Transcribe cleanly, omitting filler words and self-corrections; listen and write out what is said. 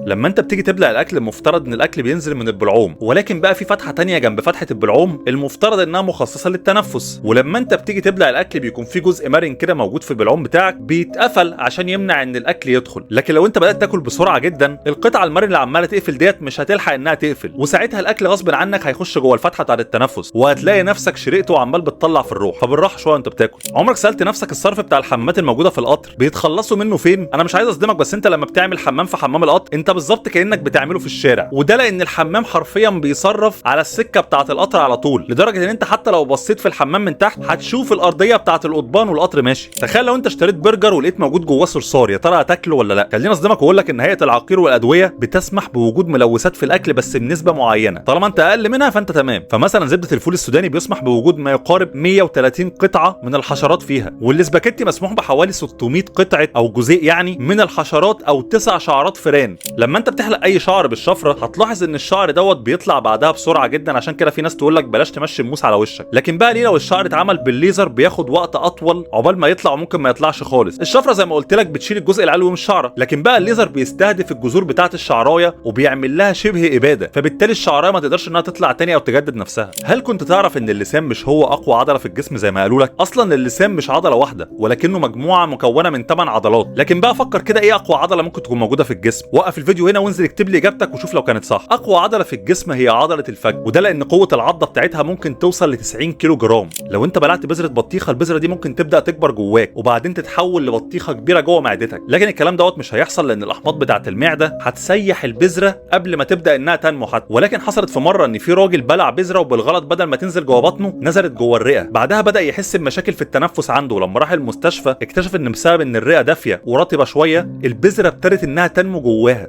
لما انت بتيجي تبلع الاكل المفترض ان الاكل بينزل من البلعوم، ولكن بقى في فتحه تانية جنب فتحه البلعوم المفترض انها مخصصة للتنفس. ولما انت بتيجي تبلع الاكل بيكون في جزء مرن كده موجود في البلعوم بتاعك بيتقفل عشان يمنع ان الاكل يدخل. لكن لو انت بدات تاكل بسرعة جدا، القطعة المرن اللي عماله تقفل ديت مش هتلحق انها تقفل، وساعتها الاكل غصب عنك هيخش جوه الفتحة بتاعه التنفس، وهتلاقي نفسك شرقت وعمال بتطلع في الروح. فبالراحه شوية وانت بتاكل. عمرك سالت نفسك الصرف بتاع الحمامات الموجودة في القطر بيتخلصوا منه فين؟ انا مش عايز اصدمك، بس انت لما بتعمل حمام في حمام القطر انت بالظبط كانك بتعمله في الشارع، وده لان الحمام حرفيا بيصرف على السكة بتاعه القطر على طول، لدرجة ان انت حتى لو بصيت في الحمام من تحت هتشوف الارضية بتاعه القضبان والقطر ماشي. تخيل لو انت اشتريت برجر ولقيت موجود جواه صرصار، يا ترى هتاكله ولا لا؟ خليني اصدمك واقول لك ان هيئة العقير والادوية بتسمح بوجود ملوثات في الاكل بس بنسبة معينة، طالما انت اقل منها فانت تمام. فمثلا زبدة الفول السوداني بيسمح بوجود ما يقارب 130 قطعه من الحشرات فيها، والاسباجيتي مسموح بحوالي 600 قطعه او جزيء يعني من الحشرات او 9 شعرات فئران. لما انت بتحلق اي شعر بالشفره هتلاحظ ان الشعر دوت بيطلع بعدها بسرعة جدا، عشان كده في ناس تقول لك بلاش تمشي الموس على وشك. لكن بقى ليه لو الشعر اتعمل بالليزر بياخد وقت اطول عقبال ما يطلع وممكن ما يطلعش خالص؟ الشفرة زي ما قلت لك بتشيل الجزء العلوي من الشعرة، لكن بقى الليزر بيستهدف الجذور بتاعه الشعرايه وبيعمل لها شبه ابادة، فبالتالي الشعرايه ما تقدرش انها تطلع تاني او تجدد نفسها. هل كنت تعرف ان اللسان مش هو اقوى عضلة في الجسم زي ما قالوا لك؟ اصلا اللسان مش عضلة واحدة، ولكنه مجموعة مكونة من 8 عضلات. لكن بقى فكر كده، ايه اقوى عضلة ممكن تكون موجودة في الجسم؟ وقف الفيديو هنا وانزل اكتب لي اجابتك وشوف لو كانت صح. اقوى عضلة في الجسم هي عضلة الفك، وده لان قوة العضه بتاعتها ممكن توصل ل 90 كيلو جرام. لو انت بلعت بذرة بطيخه، البذرة دي ممكن تبدا تكبر جواك وبعدين تتحول لبطيخه كبيرة جوه معدتك. لكن الكلام دوت مش هيحصل لان الاحماض بتاعه المعدة هتسيح البذرة قبل ما تبدا انها تنمو حتى. ولكن حصلت في مرة ان في راجل بلع بذرة وبالغلط بدل ما تنزل جوه بطنه نزلت جوه الرئة. بعدها بدا يحس بمشاكل في التنفس عنده، ولما راح المستشفى اكتشف ان بسبب ان الرئة دافيه ورطبه شوية البذرة ابتدت انها تنمو جواها.